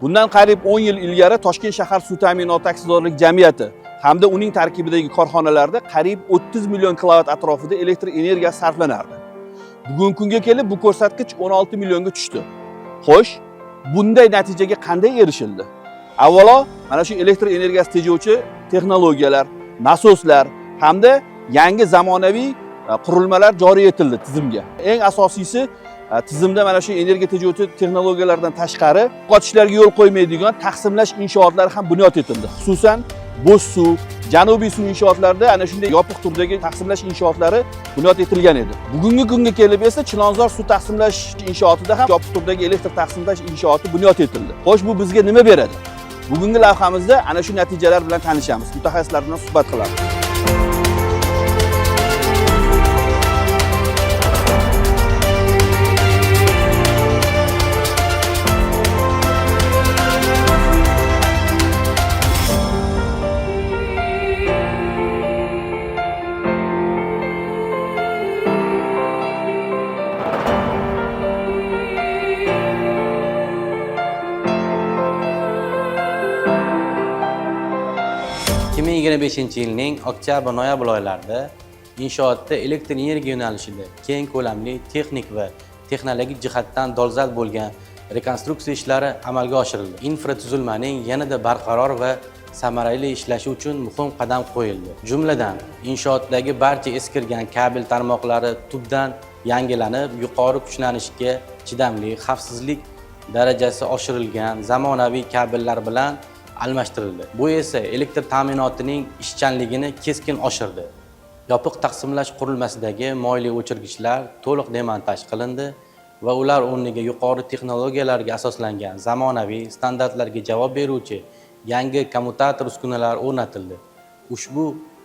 Bundan qariyb 10 yil ilgari Toshkent shahar suv ta'minoti aksiyadorlik jamiyati hamda uning tarkibidagi korxonalarda qariyb 30 million kilovat atrofida elektr energiyasi sarflanardi. Bugungi kunga kelib bu ko'rsatkich 16 millionga tushdi. Xo'sh, bunday natijaga qanday erishildi? Avvalo, mana shu elektr energiyasi tejovchi texnologiyalar, nasoslar hamda yangi zamonaviy qurilmalar joriy etildi tizimga. Eng asosiysi, tizimda mana shu energiya tejovchi texnologiyalardan tashqari yo'qotishlarga yo'l qo'ymaydigan taqsimlash inshootlari ham bunyod etildi. Xususan, Bo'zsuv, Janubiy suv inshootlarida ana shunday yopiq turdagi taqsimlash inshootlari bunyod etilgan edi. Bugungi kunga kelib esa Chilonzor suv taqsimlash inshootida ham yopiq turdagi elektr taqsimlash inshooti bunyod etildi. Xo'sh, bu bizga nima beradi? Bugungi lavhamizda ana shu natijalar bilan tanishamiz, mutaxassislar bilan suhbat qilamiz. 2025-yilning oktyabr-noyabr oylarida inshootda elektr energiya yo'nalishida keng ko'lamli texnik va texnologik jihatdan dolzarb bo'lgan rekonstruksiya ishlari amalga oshirildi. Infratuzilmaning yanada barqaror va samarali ishlashi uchun muhim qadam qo'yildi. Jumladan, inshootdagi barcha eskirgan kabel tarmoqlari tubdan yangilanib, yuqori kuchlanishga chidamli, xavfsizlik darajasi oshirilgan zamonaviy kabellar bilan almashtirildi. Bu esa elektr ta'minotining ishchanligini keskin oshirdi. Yopiq taqsimlash qurilmasidagi moyli o'chirgichlar to'liq demontaj qilindi va ular o'rniga yuqori texnologiyalarga asoslangan zamonaviy standartlarga javob beruvchi yangi kommutator uskunalari o'rnatildi. Ushbu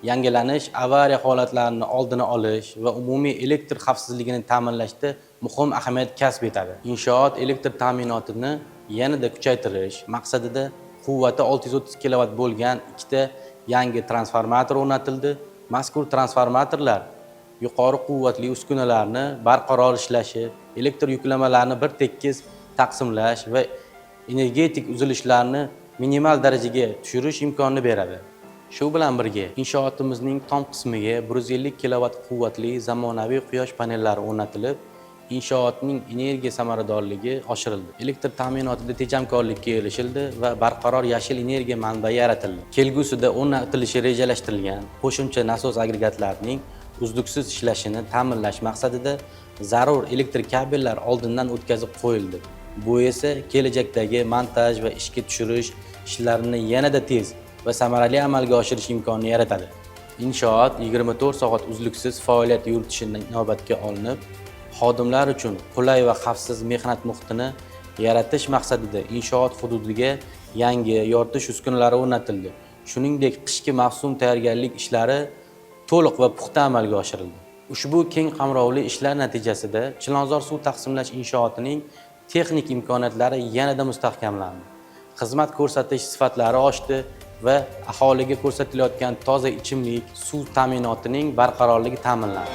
yangilanish avariya holatlarini oldini olish va umumiy elektr xavfsizligini ta'minlashda muhim ahamiyat kasb etadi. Inshoot elektr ta'minotini yanada kuchaytirish maqsadida quvvati 630 kilovat bo'lgan ikkita yangi transformator o'rnatildi. Mazkur transformatorlar yuqori quvvatli uskunalarni barqaror ishlashi, elektr yuklamalarini bir tekis taqsimlash va energetik uzilishlarni minimal darajaga tushirish imkonini beradi. Shu bilan birga inshootimizning tom qismiga 150 kilovat quvvatli zamonaviy quyosh panellari o'rnatilib, inshootning energiya samaradorligi oshirildi. Elektr ta'minotida tejamkorlikka erishildi va barqaror yashil energiya manbai yaratildi. Kelgusida o'rnatilishi rejalashtirilgan qo'shimcha nasos agregatlarining uzluksiz ishlashini ta'minlash maqsadida zarur elektr kabellar oldindan o'tkazib qo'yildi. Bu esa kelajakdagi montaj va ishga tushirish ishlarini yanada tez va samarali amalga oshirish imkonini yaratadi. Inshoot 24 soat uzluksiz faoliyat yuritishi inobatga olinib, xodimlar uchun qulay va xavfsiz mehnat muhitini yaratish maqsadida inshoot hududiga yangi yoritish uskunalari o'rnatildi. Shuningdek, qishki mavsum tayyorgarlik ishlari to'liq va puxta amalga oshirildi. Ushbu keng qamrovli ishlar natijasida Chilonzor suv taqsimlash inshootining texnik imkoniyatlari yanada mustahkamlandi. Xizmat ko'rsatish sifatlari oshdi va aholiga ko'rsatilayotgan toza ichimlik suv ta'minotining barqarorligi ta'minlandi.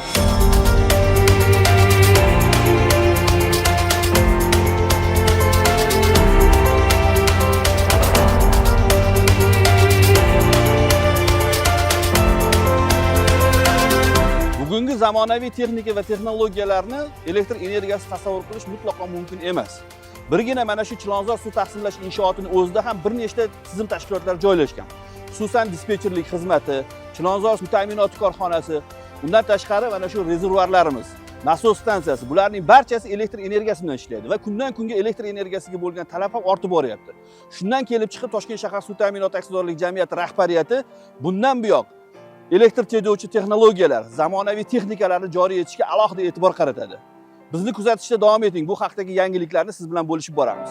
Bugungi zamonaviy texnika va texnologiyalarni elektr energiyasi tasavvur qilish mutlaqo mumkin emas. Birgina mana shu Chilonzor suv taqsimlash inshootini o'zida ham bir nechta tizim tashkilotlari joylashgan. Xususan, dispetcherlik xizmati, Chilonzor suv ta'minoti korxonasi, undan tashqari mana shu rezervuarlarimiz, nasos stansiyasi, bularning barchasi elektr energiyasi bilan ishlaydi va kundan kunga elektr energiyasiga bo'lgan talab ham ortib boryapti. Shundan kelib chiqib Toshkent shahar suv ta'minoti aksiyadorlik jamiyati rahbariyati bundan buyoq elektr tejovchi texnologiyalar, zamonaviy texnikalarni joriy etishga alohida e'tibor qaratadi. Bizni kuzatishda davom eting. Bu haqdagi yangiliklarni siz bilan bo'lishib boramiz.